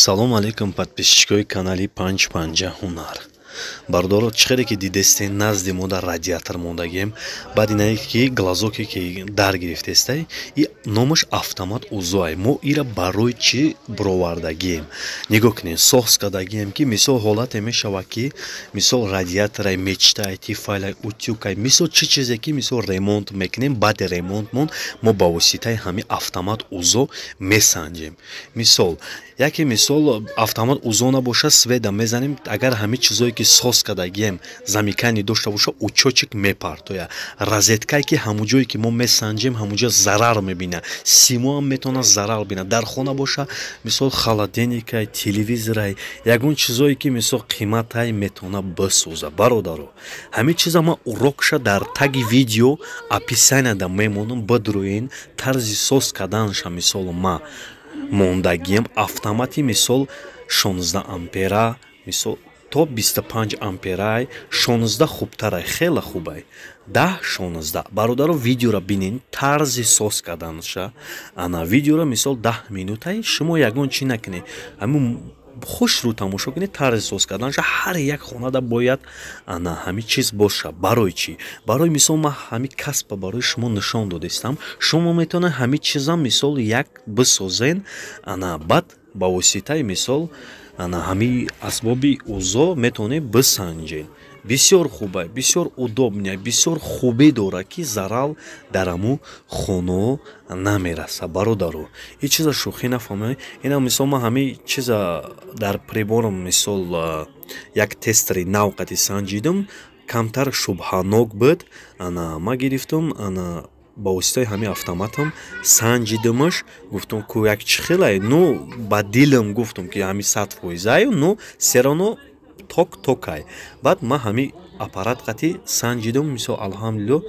Салом алейкум, подписчикои канали Панҷ Панҷа Ҳунар. Бародаро, чӣ хеле ки дидестен, назди мо дар радиатор мондагием. Баъд инае ки глазоке ки дар гирифтестай, и номаш автомат УЗО-ай. Мо ира барои чӣ бировардагием? Нигоҳ кунед, соз кардагием, ки мисол ҳолате мешавад, ки мисол радиаторай, мечтай, Тефалай, утюгай, мисол чӣ чизе ки мисол ремонт мекунем, баъди ремонтмон мо ба воситаи ҳамин автомат УЗО месанҷем. Мисол, яке мисол автомат УЗО набошад, света мезанем, агар ҳамин чизое ки соз кардагием замыкание дошта боша, учётчик мепартояд. Розеткае ки ҳамун ҷое ки мо месанҷем, ҳамунҷо зарар мебинад, симоам метавонад зарар бинад. Дар хона боша, мисол холодильникай, телевизорай, ягон чизое ки мисол қиматай, метавонад бисӯза. Бародаро, ҳамин чиза ман урокша дар таги видео описанияда мемонам, бидроен тарзи соз карданша. Мисол, ма мондагием автомати, мисол 16 ампера, мисол то 25 амперай, 16 хубтарай, хеле хубай, 10, 16. Бародаро, видеоро бинен, тарзи соз карданша. Ана видеоро мисол 10 минутай, шумо ягон чӣ накунед, ҳамин хушрӯ тамошо кунед тарзи соз карданша. Ҳар як хонада бояд ана ҳамин чиз боша. Барои чӣ? Барои мисол ман ҳамин касба барои шумо нишон додистам, шумо метавонед ҳамин чизам мисол як бисозен. Ана баъд ба воситаи мисол ана ҳамин асбоби УЗО метавонед бисанҷед. Бисёр хубай, бисёр удобный, бисёр хубӣ дорад, ки зарал дар ҳамун хонао намерасад. Бародаро, ин чиза шӯхӣ нафаҳмед. Ина мисол ман ҳамин чиза дар приборам мисол як тестери нав қати санҷидам, камтар шубҳанок буд. Ана ман гирифтам, ана ба воситаи ҳамин автоматам санҷидамаш. Гуфтам, ку як чӣ хелай, ну ба дилам гуфтам, ки ҳамин 100%-аю, ну всё равно ток токай. Баъд ман ҳамин аппарат қати санҷидам, мисол алҳамдулилло,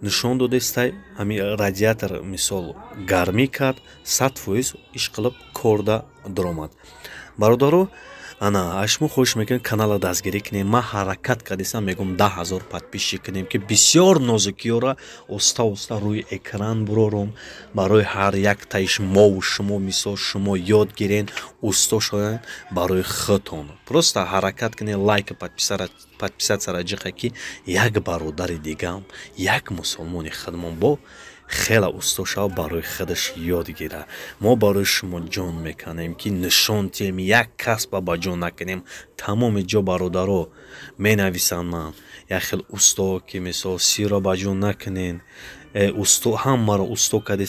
нишон додестай, ҳамин радиатор мисол гармӣ кард, 100% ишқилиб корда дуромад. Бародаро, ана аз шумо хоҳиш мекунем, каналро дастгирӣ кунем. Ман ҳаракат кардистам, мегӯм, 10 000 подписчик кунем, ки бисёр нозукиёра оста оста рӯи экран бурорум барои ҳар яктаиш мову шумо. Мисол шумо ёд гирен, усто шавен барои худтон. Просто ҳаракат кунед, лайка, подписатьсяра ҷиқа, ки як бародари дигам, як мусулмони худмон бо хеле усто шава, барои худаш ёд гира. Мо барои шумо ҷон меканем, ки нишон тиҳем, як касба ба ҷон накунем. Тамоми ҷо, бародаро, менависанд, ман як хел усто, ки мисол сиро ба ҷон накунен, усто ҳамаро усто кардед.